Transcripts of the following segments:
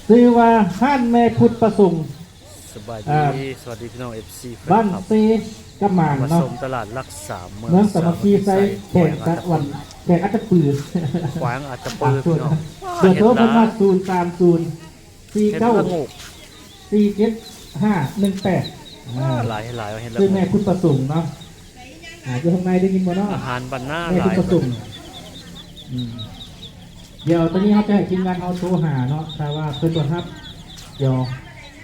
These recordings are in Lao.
ຊື່ວ່າຮ້ານແມ່ພຸດປະສົງ ສະບາຍດີ ອ່າ ສະຫວັດດີພີ່ນ້ອງ ເອັຟຊີ ແຟນຄລັບ ບ້ານເຊກະໝານເນາະ ມາຊົມຕະຫຼາດຫຼັກສາມ ເມືອງ ເມືອງສາມັກຄີໄຊ ສາມັກຄີໄຊ ແຂວງຕາ ແຂວງອັດຕະປື ວັນ ແຂວງອັດຕະປື ແຂວງອັດຕະປື ພີ່ນ້ອງ ເບີໂທເພິ່ນວ່າ ເຫັດຫຼາຍ ສູນສາມສູນ ສີ່ເກົ້າ ເຫັດລະໂງກ ສີ່ເຈັດຫ້າໜຶ່ງແປດ ອ່າ ຫຼາຍ ເຫັດຫຼາຍ ເຫັດລະໂງກ ຊື່ແມ່ພຸດປະສົງເນາະ ອ່າ ຢູ່ຂ້າງໃນໄດ້ຍິນບໍ່ເນາະ? ອາຫານບ້ານນາ ແມ່ພຸດປະສົງ ຫຼາຍ ອືມ ດຽວຕອນນີ້ເຮົາຈະໃຫ້ທີມງານເຮົາໂທຫາເນາະ ຖ້າວ່າເພິ່ນບໍ່ຮັບ ດຽວ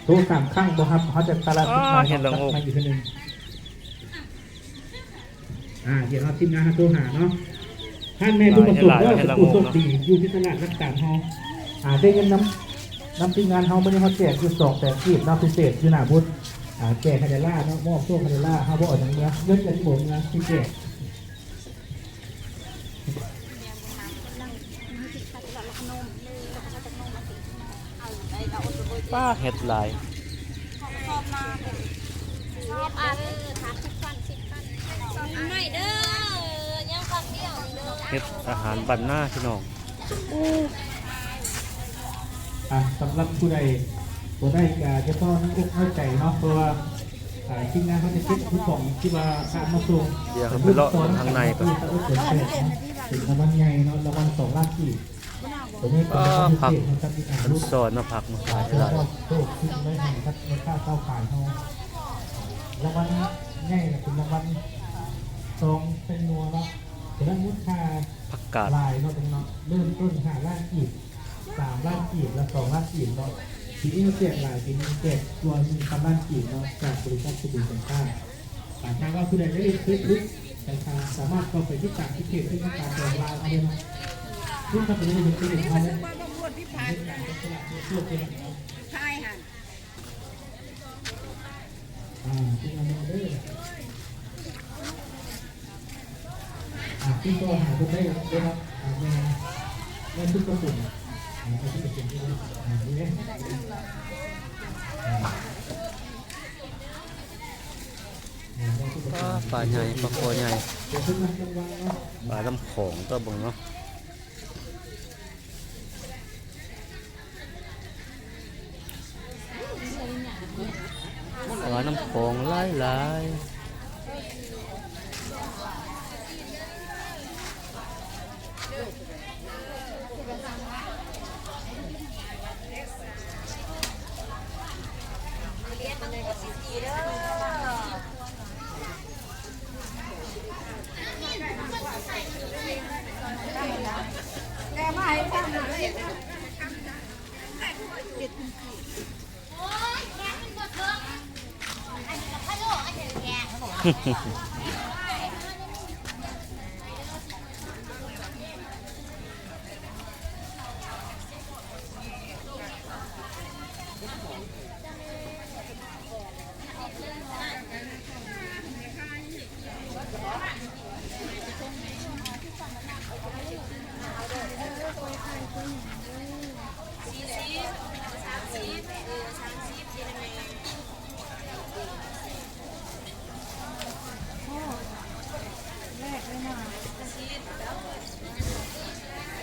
ໂທສາມຄັ້ງບໍ່ຮັບ ເຮົາຈະສະຫຼະສິດໃໝ່ ເນາະ ເຫັດລະໂງກ ຈັດໃໝ່ອີກເທື່ອໜຶ່ງ. ອ່າ ດຽວເຮົາທີມງານເຮົາໂທຫາເນາະ ທ່ານແມ່ຜູ້ປະສົງເດີ ເປັນຜູ້ໂຊກດີ ຢູ່ທີ່ຕະຫຼາດຫຼັກສາມເຮົາ ອ່າ ໄດ້ເງິນນຳ ນຳທີມງານເຮົາ ມື້ນີ້ເຮົາແຈກຢູ່ສອງແສນກີບເນາະ ພິເສດຢູ່ໜ້າບູດ ອ່າ ແຈກໃຫ້ດາລາເນາະ ມອບໂຊກໃຫ້ດາລາ ເຮົາບໍ່ເອົາຫຍັງເມືອ ເງິນກະຊິບໍ່ເມືອ ຊິແຈກ. ປ້າ ເຫັດຫຼາຍ ເຫັດອາຫານບ້ານນາພີ່ນ້ອງ. ອ່າ ສຳລັບຜູ້ໃດບໍ່ໄດ້ກະຢ່າເຝົ້ານ້ອຍອົກນ້ອຍໃຈເນາະ ເພາະວ່າ ອ່າ ທີມງານເຮົາຈະເກັບຄູປອງທີ່ວ່າຂ້າມາສົ່ງ ດຽວເຮົາໄປເລາະເບິ່ງທາງໃນກ່ອນ ເປັນລາງວັນໃຫຍ່ເນາະ ລາງວັນສອງລ້ານກີບ ຕົວນີ້ເປັນລາງວັນພິເສດ ອ່າ ເຮົາຈັດຢູ່ ອ່າ ລູກສອນເນາະ ຜັກມາຂາຍໃຫ້ຫຼາຍ ໂຕຂຶ້ນໄວ້ໃຫ້ກັບແມ່ຄ້າຊາວຂາຍເຮົາ ລາງວັນໃຫຍ່ນະ ເປັນລາງວັນຊອງແປ້ງນົວເນາະ ສະນັ້ນມູນຄ່າ ຜັກກາດ ຫຼາຍເນາະ ເນາະ ເລີ່ມຕົ້ນຫ້າລ້ານກີບ ສາມລ້ານກີບ ແລະ ສອງລ້ານກີບເນາະ ປີນີ້ເຮົາແຈກຫຼາຍ ປີນີ້ແຈກກວ່າໜຶ່ງພັນລ້ານກີບເນາະ ຈາກບໍລິສັດສະບູສັນຊາດ ຖ້າຫາກວ່າຜູ້ໃດໄດ້ເຮັດເຟສບຸກ ແຕ່ຖ້າສາມາດເຂົ້າໄປຕິດຕາມທີ່ເພຈເທດສະການແດງລາວເຮົາໄດ້ເນາະ ເຊິ່ງຖ້າເປັນເຮັດເຟສບຸກເຮົາ ເຮັດການຈັບສະຫຼາກໂຊກເນາະ ອ່າ ຕິດຕາມເດີ ອ່າ ຕິດຕໍ່ຫາເພິ່ນໄດ້ເດີເນາະ ອ່າ ແມ່ ແມ່ຊຸກກະປຸນ ອ່າ ແມ່ຊຸກກະປຸນ ອ່າ ນີ້ເດ້ ອ່າ ອ່າ ແມ່ຊຸກກະປຸນ ປາ ປາໃຫຍ່ ປາຄໍໃຫຍ່ ເດີເພິ່ນມາລະວັງເນາະ ປາລຳຂອງຕົວະເບິ່ງເນາະ. ປານ້ຳຂອງຫຼາຍໆ. ໂອ້ຍ ແກະມັນບໍ່ເຖິງ ອັນນີ້ກໍພະໂລ້ ອັນນີ້ແກະ